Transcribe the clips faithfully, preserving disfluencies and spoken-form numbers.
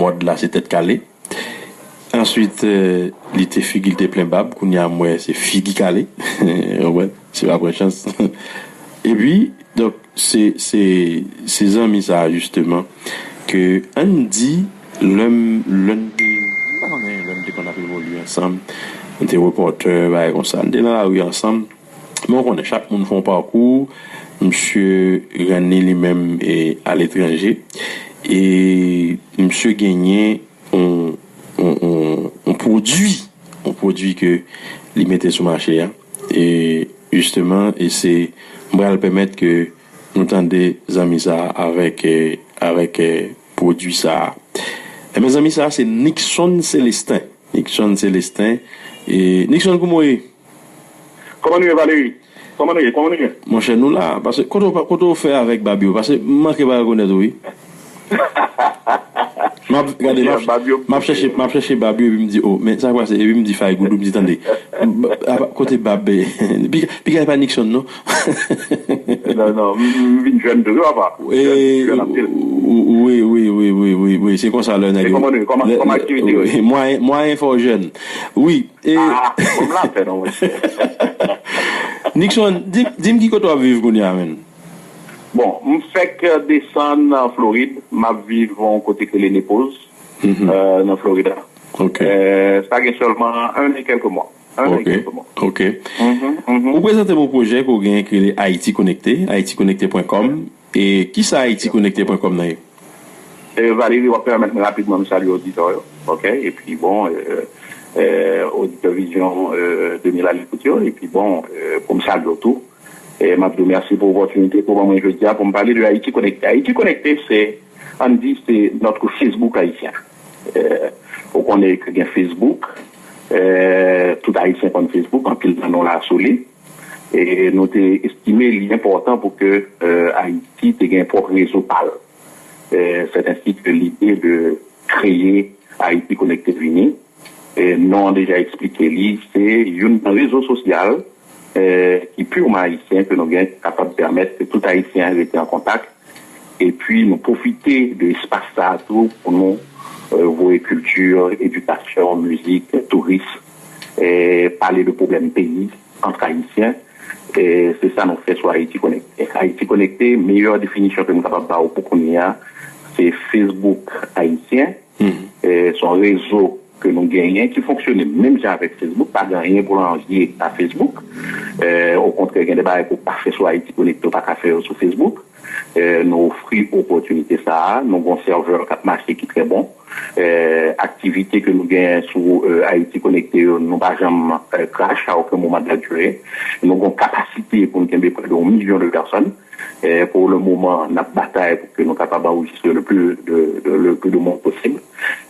Mòd la se tèt kale. Answit, euh, li te figi l te plen bab, kounye a m wè se figi kale. Ou konprann? Se pa pran chans. Epi, donk, se, se, se zanmi sa a, jisteman, ke ann di, lè m, lè n te, m pa konnen, lè n te konn ap evolye ansanm, nou te repòtè, bagay konsa, n te nan lari ansanm. Men w konnen, chak moun fè yon pakou, misye rann li li menm e aletranje, e misye genyen yon, yon, yon, yon pwodui, yon pwodui ke li mete sou mache a. E jisteman, e se, m pral pèmèt ke nou tande zanmi sa a avèk, eh, avèk, eh, pwodui sa a. Enben, zanmi sa a, se Nixon Célestin. Nixon Célestin. E, Nixon, kouman w ye? Kòman nou ye, Valéry? Kòman nou ye? Kòman nou ye? Monchè, nou la. Paske kote w, kote w fè avèk bab yo? Paske m manke pa rekonèt ou, wi. M ap, gade, m ap, m ap chèche, m ap chèche bab yo, epi m di, "Oh, men sa k pase?" Epi m di Fay Goudou, m di, "Tande, kote bab, eh, piga, piga e pa Nixon, non?" Non, non, m, m vin jèn tou, wi, papa. Jèn, jèn anpil. Wi, wi, wi, wi, wi, wi, wi, se konsa lè nèg yo. E kòman nou ye? Kòman, kòman aktivite yo ye? Mwayen, mwayen fò jèn. Wi, e. Ah, bon, m la fè non, monchè. Nixon, di, di m ki kote w ap viv kounye a, menn? Bon, m fèk desann an Florid, m ap viv yon kote k rele Naples, euh, nan Florida. Ok. Euh, sa gen sèlman un an e kèlke mwa. Un an e kèlke mwa. Ok. Mhm, mhm. Ou prezante m yon pwojè ke w genyen ki rele Ayiti Konekte, ayiti konekte pwen kòm. E kisa ayiti konekte pwen kòm nan ye? E, Valéry, w ap pèmèt mwen rapidman m salye oditè yo, ok? Epi, bon, euh, euh, oditè Vizyon, euh, de mil a lekout yo, epi, bon, euh, pou m salye w tou. E m ap di w mèsi pou opòtinite ke w ban mwen jodi a pou m pale de Ayiti Konekte. Ayiti Konekte, se, ann di, se notre Facebook ayisyen. Euh, ou konnen ke gen Facebook, euh, tout Ayisyen konn Facebook, anpil nan nou la sou li. E nou te estime li enpòtan pou ke, euh, Ayiti te gen pwòp rezo pa l. Euh, c'est ainsi que l'idée de créer Haïti Connecté vini. E non an deja eksplike li, se youn nan rezo sosyal, euh, ki pirman ayisyen ke nou gen, ki kapab pèmèt ke tout Ayisyen rete an kontak. Epi nou pwofite de espas sa a tou pou nou, euh, voye kilti, edikasyon, mizik, touris, euh, pale de pwoblèm peyi ant Ayisyen. E se sa nou fè sou Ayiti Konekte. Ayiti Konekte, meyè definisyon ke m kapab ba w pou kounye a, se Facebook ayisyen. E se yon rezo ke nou genyen ki fonksyone menm jan avèk Facebook, pa gen anyen pou l anvye a Facebook. E, okontrè, gen de bagay ke w pa fè sou Ayiti Konekte, w pa ka fè yo sou Facebook. E, nou ofri opòtinite sa a. Nou gen yon sèvè k ap mache ki trè bon. E, aktivite ke nou genyen sou, e, Ayiti Konekte yo, nou pa janm, e, crash à aucun moment de la durée. Nou gen yon kapasite pou n kenbe prè de yon milyon de pèsòn. E, pou le moman, n ap batay pou ke nou kapab anrejistre le plus de, de, le plus de monde possible.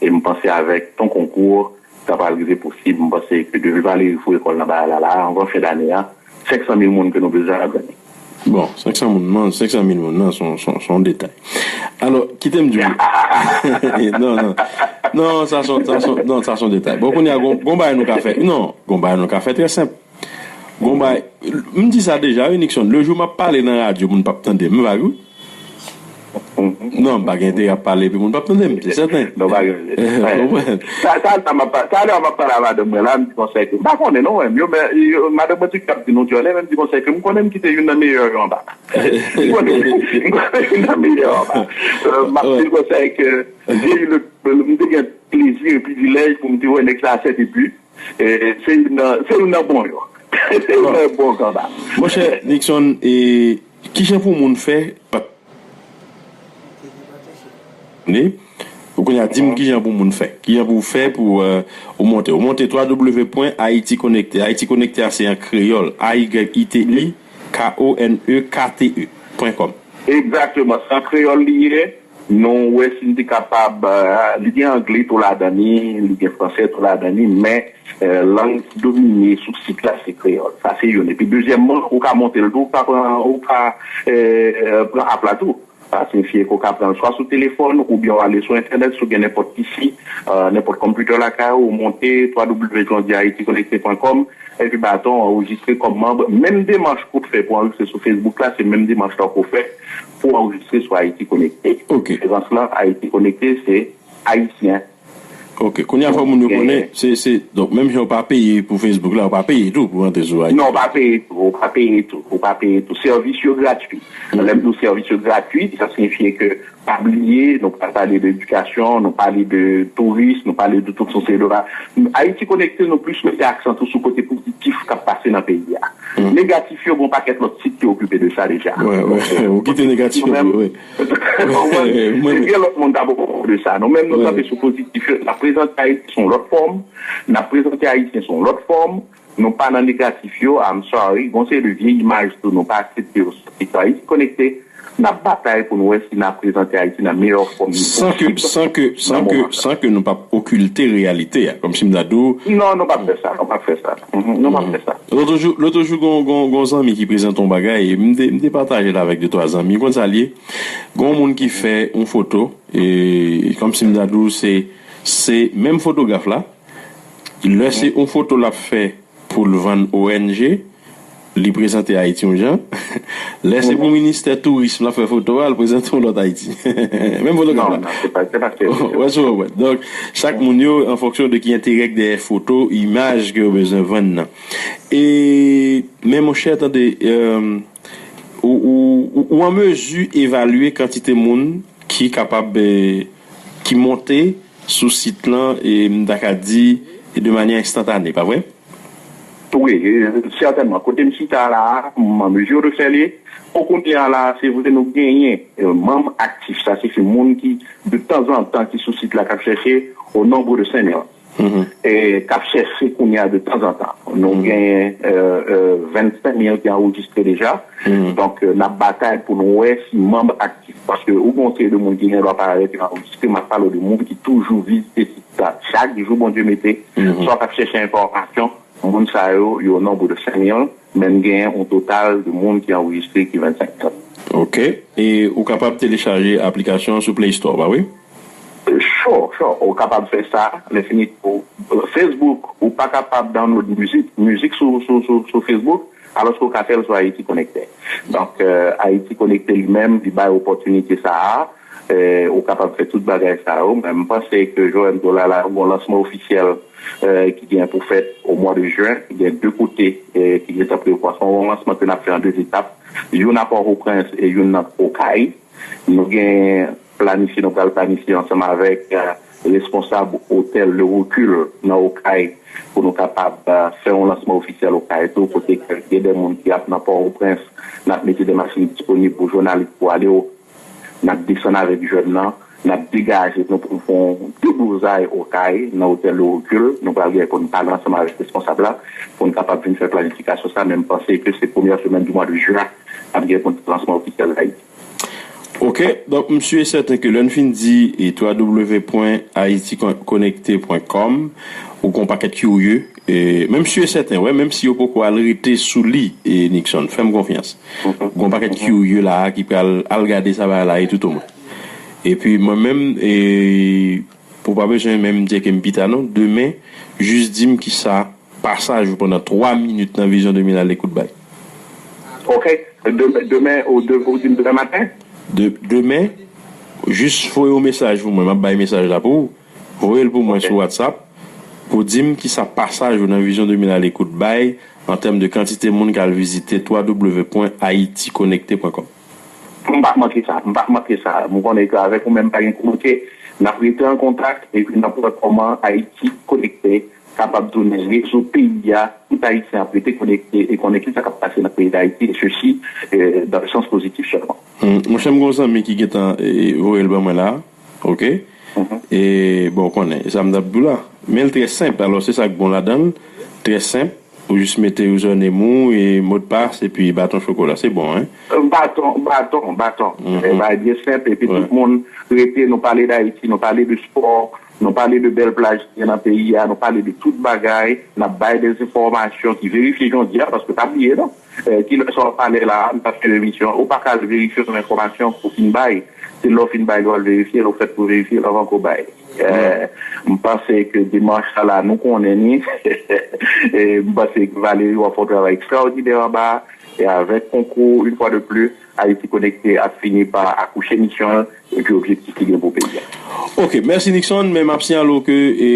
E m panse avèk ton konkou, sa pral rive posib. M panse ke depi Valéry foure kò l nan bagay la, la, anvan fen dane a, senk san mil moun ke nou bezwen agrandi. Bon, senk san moun, non, senk san mil moun, non, se yon, se yon, se yon detay. Alò, kite m di w. Non, non. Non, sa se yon, sa se yon, non, sa se yon detay. Bon, kounye a, gon, gon bagay nou ka fè. Non, gon bagay nou ka fè trè senp. Gon bagay, m di sa deja, wi, Nixon. Le jou m ap pale nan radyo, moun p ap tande m, vag, wi. Non, m pa gen enterè ap pale epi moun p ap tande m, se sèten. Non, pa gen. Ou konprann? Sa, sa, sa, m ap pa-, talè m ap pale a madanm mwen la, m di konsa ke, m pa konnen non, mwen, yo, men, yo, madanm mwen tou ki ap di nou dyòlè, men m di konsa ke m konnen m kite youn nan meyè yo anba. M konnen, m konnen youn nan meyè yo anba. Euh, m ap di l konsa ke, j'ai eu le, m te gen plezi e privilèj pou m te wè nèg sa a sèt epi, e, se youn nan, se youn nan bon yo. Se youn nan bon kandida. Monchè Nixon, e, kijan pou moun fè, pa, ni, ou konnen, di m kijan pou moun fè. Kijan pou w fè pou, euh, ou monte. Ou monte w w w pwen ayiti konekte. Ayiti Konekte a se an kreyòl. A Y I T I K O N E K T E pwen kòm. Egzakteman. Se an kreyòl li ye. Nou wè si n te kapab, euh, li gen angle tou ladan li, li gen franse tou ladan li, men, euh, lang ki domine sou sit la se kreyòl. Sa se youn. Epi dezyèmman, ou ka monte l tou, ou ka pran, ou ka, euh, pran app la tou. Sa siyifi ke w ka pran l swa sou telefòn oubyen w ale sou entènèt, si w gen nenpòt P C, euh, nenpòt konpitè lakay ou, ou monte w w w pwen ayiti konekte pwen kòm, epi baton, anrejistre kòm manm. Menm demach ke w fè pou anrejistre sou Facebook la, se menm demach la ke w fè pou anrejistre sou Ayiti Konekte. Ok. Diferans lan, Ayiti Konekte, se ayisyen. Ok, kounye a fò moun yo konnen, se, se, donk, menm jan w pa peye pou Facebook la, w pa peye tou pou rantre sou Haiti. Non, w pa peye tou, w pa peye tou, w pa peye tou. Sèvis yo gratui. Lè m di w sèvis yo gratui, sa siyifi ke pa bliye, nou pa pale de edikasyon, nou pale de touris, nou pale de tout sòt de bagay. Ayiti Konekte, nou plis mete aksan tou sou kote pozitif k ap pase nan peyi a. Negatif yo, gen yon pakèt lòt sit ki okipe de sa deja. Ou kite negatif yo, wi. Gen lòt moun k ap okipe de sa. Nou menm, nou kanpe sou pozitif yo. N ap prezante Ayiti sou yon lòt fòm. N ap prezante Ayisyen sou yon lòt fòm. Nou pa nan negatif yo, I'm sorry. Gon seri de vye imaj tou, nou pa aksepte yo sou Ayiti Konekte. N ap batay pou n wè si n a prezante Ayiti nan meyè fòm li posib. San ke, san ke, san ke, san ke nou p ap okilte reyalite a, kòmsi m ta di w. Non, nou p ap fè sa, nou p ap fè sa. Mhm, nou p ap fè sa. Lòt jou, lòt jou, gon, gon, gon zanmi ki prezante yon bagay, e m te, m te pataje l avèk de twa zanmi. Ou konn sa l ye? Gon moun ki fè yon foto, e kòmsi m ta di w, se, se menm fotograf la, lè se yon foto l ap fè pou l vann O N G, li prezante Ayiti yon jan. Lè se pou ministè tourism la fè foto a, l prezante yon lòt Ayiti. Menm fotograf la. Ou wè sa w wè. Donk, chak moun yo, an fonksyon de ki enterè k dèyè foto, imaj ke yo bezwen vann nan. E, men monchè, tande, ou, ou, ou, ou an mezi evalye kantite moun ki kapab, eh, ki monte sou sit lan, e m ta ka di, de manyè enstantane, pa vre? Wi, sètènman. Kote m chita la a, m an mezi de fè li. Pou kounye a la, se vre nou genyen manm aktif, sa sifi moun ki, de tanzantan, ki sou sit la, k ap chèche, o nonbo de senk mil. E k ap chèche kounye a de tanzantan. Nou genyen vennsenk mil ki anrejistre deja. Donk, n ap batay pou n wè si manm aktif. Paske ou gen yon seri de moun ki gen dwa parèt yo anrejistre, m ap pale w de moun ki toujou vizite sit sa chak jou Bondye mete, swa k ap chèche enfòmasyon, moun sa yo, yo nonbo de senk mil, men n genyen yon total de moun ki anrejistre ki vennsenk mil. Ok. E ou kapab telechaje aplikasyon an sou Play Store, pa vre? Sure, sure. Ou kapab fè sa, men fini pou Facebook, ou pa kapab download mizik, mizik sou, sou, sou, sou Facebook, alòske ou ka fè l sou Ayiti Konekte. Donk, Ayiti Konekte li menm, li bay opòtinite sa a. Ou kapab fè tout bagay sa yo. Men m panse ke Joel Dola la, yon lansman ofisyèl ki gen pou fèt o mwa de jen. Gen de kote ki gentan prevwa. Se yon lansman ke n ap fè an de etap. Youn a Pòtoprens e youn nan Okay. Nou gen planifye, nou pral planifye ansanm avèk responsab Otèl Le Recul nan Okay pou nou kapab fè yon lansman ofisyèl Okay tou, kote ke gen de moun ki ap nan Pòtoprens, n ap mete de machin disponib pou jounalis pou ale. N ap desann avèk jèn nan, n ap degaje nou pou n fè yon debouzay Okay nan Otèl Le Recul. Nou pral gen pou n pale ansanm avèk responsab la pou n kapab vin fè planifikasyon sa, men m panse ke se premyè semèn di mwa de jen n ap gen pou n fè lansman ofisyèl Ayiti. Ok, donk m si e sèten ke lè n fin di w w w pwen ayiti konekte pwen kòm, ou gen yon pakèt kirye, e, men m si e sèten, wè, menm si yo poko al rete sou li, e, Nixon, fè m konfyans. Gen yon pakèt kirye la a ki pral al gade sa bagay la ye toutomwen. Epi mwen menm, e, ou pa bezwen menm di ke m pita non, demen, jis di m kisa pasaj ou pandan twa minit nan Vizyon de mil alekout bay. Ok. Demen, demen ou de, ou di m demen maten? De, demen, jis voye yon mesaj pou mwen. M ap bay mesaj la pou ou. Voye l pou mwen sou WhatsApp pou di m kisa pasaj ou nan Vizyon de mil alekout bay an tèm de kantite moun k al vizite w w w pwen ayiti konekte pwen kòm. M p ap manke sa, m p ap manke sa. M konnen ke avèk ou menm pa gen kou manke. N ap rete an kontak epi n ap wè kòman Ayiti Konekte kapab tounen rezo peyi a, tout Ayisyen ap rete konekte e konnen kisa k ap pase nan peyi Dayiti, e sesi dans le sens positif sèlman. Monchè, m gen yon zanmi ki gentan voye l ban mwen la. Ok. E, bon, ou konnen, e sa m t ap di w la. Men l trè senp, alò se sa k bon ladan l. Trè senp, ou jis mete username ou e modpas epi baton chokola, se bon, en. Baton, baton, baton. Bagay byen senp, epi tout moun rete, nou pale Dayiti, nou pale de spò, nou pale de bèl plaj ki gen nan peyi a, nou pale de tout bagay, n ap bay de enfòmasyon ki verifye jan w di a, paske pa bliye non. Kilè sa w pale la, m t ap fè emisyon, ou pa ka al verifye yon enfòmasyon ke w fin bay. Se lè w fin bay li w al verifye l, ou fèt pou verifye l anvan ke w bay. M panse ke demach sa la, nou konnen ni. M panse ke Valery w ap fè yon travay ekstraòdinè anba a. E avèk konkou, yon fwa de plis, Ayiti Konekte ap fini pa akouche misyon l epi objektif li gen pou peyi a. Ok, mèsi Nixon, men m ap siyale w ke e,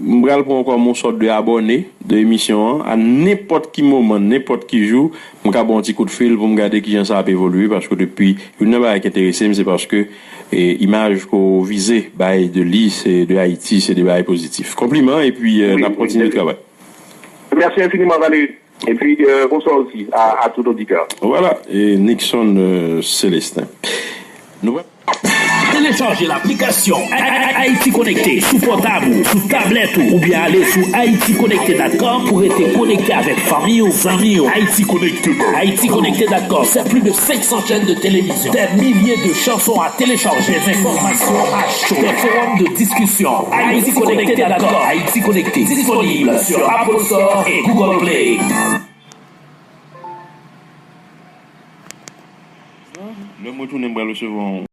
m pral pran w kòm yon sòt de abòne de emisyon an. A nenpòt ki moman, nenpòt ki jou, m ka ba w yon ti kout fil pou m gade kijan sa ap evolye, paske depi youn nan bagay ki enterese m, se paske e, imaj ke w vize bay de li, se de Ayiti, se de bagay pozitif. Konpliman, epi e, n ap kontinye travay. Merci infiniment, Valéry. Et puis, euh, bonsoir aussi à, à tout auditeur. Voilà, e Nixon e, Célestin. Nou Téléchargez l'application Haïti Connecté sou pòtab ou, sou tablèt ou, oubyen ale sou haiti connecté dot com pou rete konekte avèk fanmi ou, zanmi ou. Haïti Connecté. Haïti Connecté dot com, c'est plus de cinq cents chaînes de télévision, des milliers de chansons à télécharger, des informations à chaud, des forums de discussion. Haïti Connecté dot com. Haïti Connecté, disponible sur Apple Store et Google Play. Lè m retounen, m pral resevwa yon